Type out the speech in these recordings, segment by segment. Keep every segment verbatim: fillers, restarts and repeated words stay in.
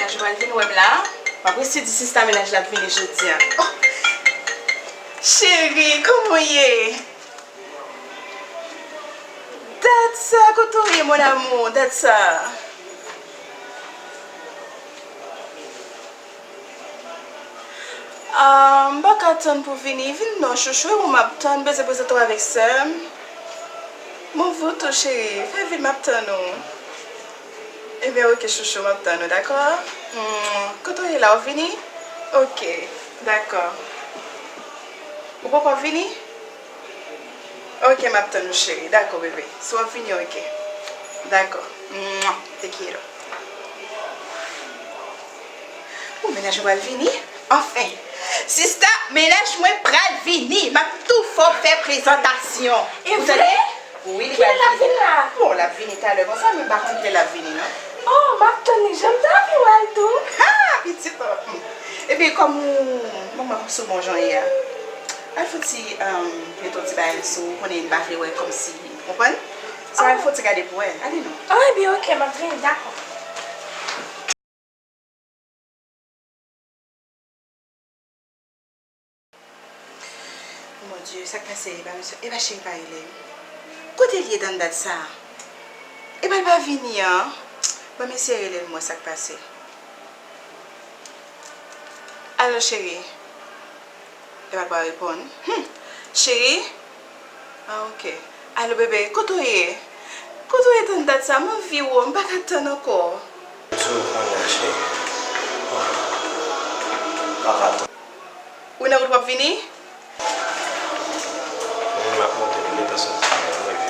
Mennaj ou pral vin wè m la. M ap resi di sista mennaj la ap vini jodi a. Oh! Cheri, kòman w ye? Dat sa, kote w ye, mon amour? Dat sa. Ah, m pa ka tann pou w vini. Vin non, chouchou, e ou m ap tann, bezwen prezante w avèk sè m. Bon, vin tou, cheri, fè vit, m ap tann ou. Ebyen, oke, chouchou, m ap tann ou, dakò? Mm, kote w ye la, w vini? Oke, dakò. Ou poko vini? Oke, m ap tann ou, cheri. Dakò, bebe. Si w ap vini, oke. Dakò. Mwa, te quiero. Ou, mennaj mwen pral vini? Anfen. Sista, mennaj mwen pral vini. M ap tou fè w fè prezantasyon. E vre? Ou tande? Wi, li pral vini. Kilè l ap vini la? Bon, l ap vini talè konsa, men m pa konn kilè l ap vini, non. Oh, m ap tann li. Jan m t anvi wè l tou. Ha! Pitit, oh. Epi, kòm ou, manman sou bon jan ye a. Al fouti, um, mete yon ti bagay sou ou, konnen m pa vle wè kòmsi, ou konprann? So, al fouti gade pou wè. Ale non. Ah, ebyen, oke, m ap vini, dakò. Mon Dye, sa k pase? E pa mesye, e pa cheri pa rele m. Kote l ye tann dat sa? E pa l pa vini an? Ban m eseye rele l, m wè sa k pase. Alo, cheri? Epa l pa reponn. Hmm. Cheri? Ah, oke. Alo, bebe, kote w ye? Kote w ye tann dat sa? M anvi wè w, m pa ka tann ankò. Sou konnen, cheri. M pa ka tann. Ou nan wout w ap vini? Wi, m ap monte, m gentan soti, m rive.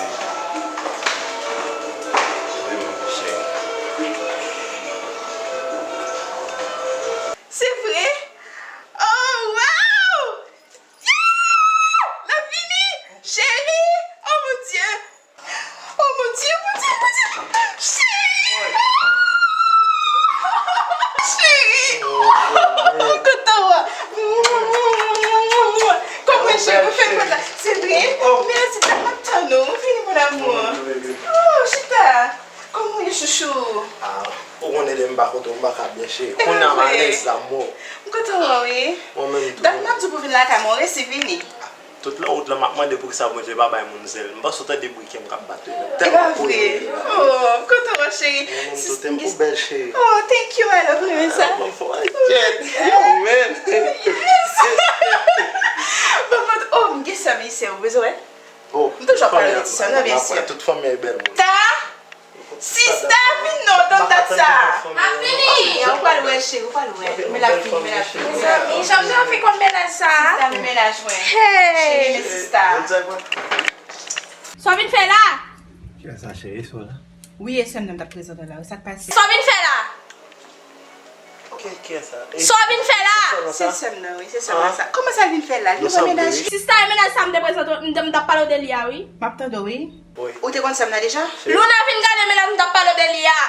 Wi, m cheri. Se vre? Oh, wow! L ap vini! Cheri! Oh, mon Dye! Oh, mon Dye, mon Dye, mon Dye! Cheri! Cheri! Oh, kontan wè! Kòman cheri, ou fè fèt la? Se vre? Mèsi, m ap tann ou. Vini, mon amour. Oh, chita! Kòman w ye, chouchou? Ah, ou konnen lè m pa kote w, m pa ka byen, cheri. Kounye a m alèz la, m wè w. M kontan wè w, wi. Mwen menm tou. Dat m ap di w pou vin lakay mwen, ou resi vini. Tout nan wout lan, m ap mande poukisa Bondye pa bay moun zèl. M panse w tande bri kè m k ap bat yo. Tèlman kouri. Oh, m kontan wè w, cheri. Mwen menm tou, tèm pou bèl, cheri. Oh, thank you, I love you, sa. Mwen fò, kèt. Yo, man. Yes. Bon, bon, oh, m gen sè m isi, ou bezwen wè? Oh, m toujou ap pale de ti sè m nan, byen si. Tout fanmi a bèl moun. Ta? Sista, vin non, tann dat sa. M ap vini. Ou pral wè, cheri, ou pral wè. Men l ap vini, men l ap vini. Mezanmi, jan m te anvi konn mennaj sa. Sista, men mennaj mwen. Hey! Cheri, men sista. Sa w vin fè la? Kiyès sa, cheri? Sou la? Wi, e sè m nan m t ap prezante w la. Sa k pase? Sa w vin fè la? Sa w vin fè la? Se sè m nan, wi, se sè m nan sa. Kòman sa l vin fè la? Li pa mennaj li? Sista, e mennaj sa m te prezante w, m te, m t ap pale w de li a, wi. M ap tande w, wi. Ou te konn sè m nan deja? Luna, vin gade mennaj m t ap pale w de li a.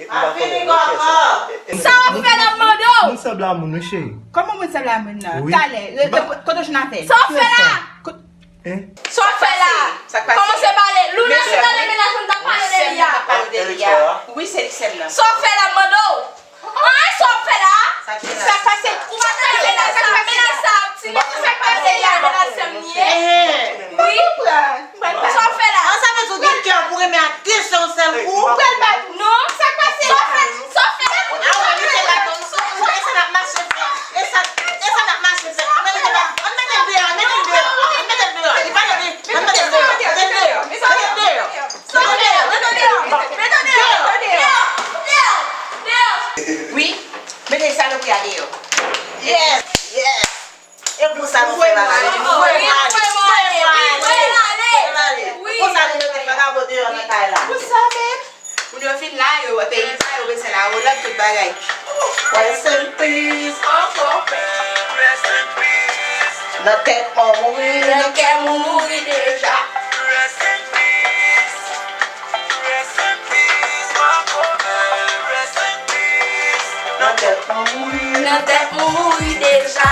Sa w ap fè la, m mande w? Moun sanble a moun, wi, cheri. Kòman moun sanble a moun nan? Talè, kote w jwenn afè? Sa w ap fè la? Sa w ap fè la? Kòmanse pale. Luna, vin gade mennaj m t ap pale w de li a. Wi, se li sè m nan. Sa w ap fè la, m mande w? An, sa w ap fè la? Sa k pase? Ou pa tande mennaj sa, mennaj sa ap tire. Sa k pase la, mennaj sè m li ye? Wi. Sa w ap fè la? An, sa vle di w gen kè pou renmen ak de sè yon sèl kou? Ou pral bat? Non. Sa k pase? Sa w fè? Sa w fè la? Ou pral bat? E sa n ap mache fè. E sa, e sa n ap mache fè. Ann mete l deyò, ann mete l deyò, ann mete l deyò. Li pa tande. Ann mete l deyò, mete l deyò, mete l deyò. Wi, mete salopri a deyò. Yes, yes. E pou sa nou fè bagay la. Voye m ale, voye m ale, voye m ale. Pou sa nou mete vagabon deyò nan kay la. Pou sa menm. Moun yo vin la, yo wè peyi pa yo, bezwen lawolòt, tout bagay. Rest in peace. Nan tèt mò mouri. Nan kè mò mouri deja. Nan tèt mò mouri. Nan tèt mò mouri deja.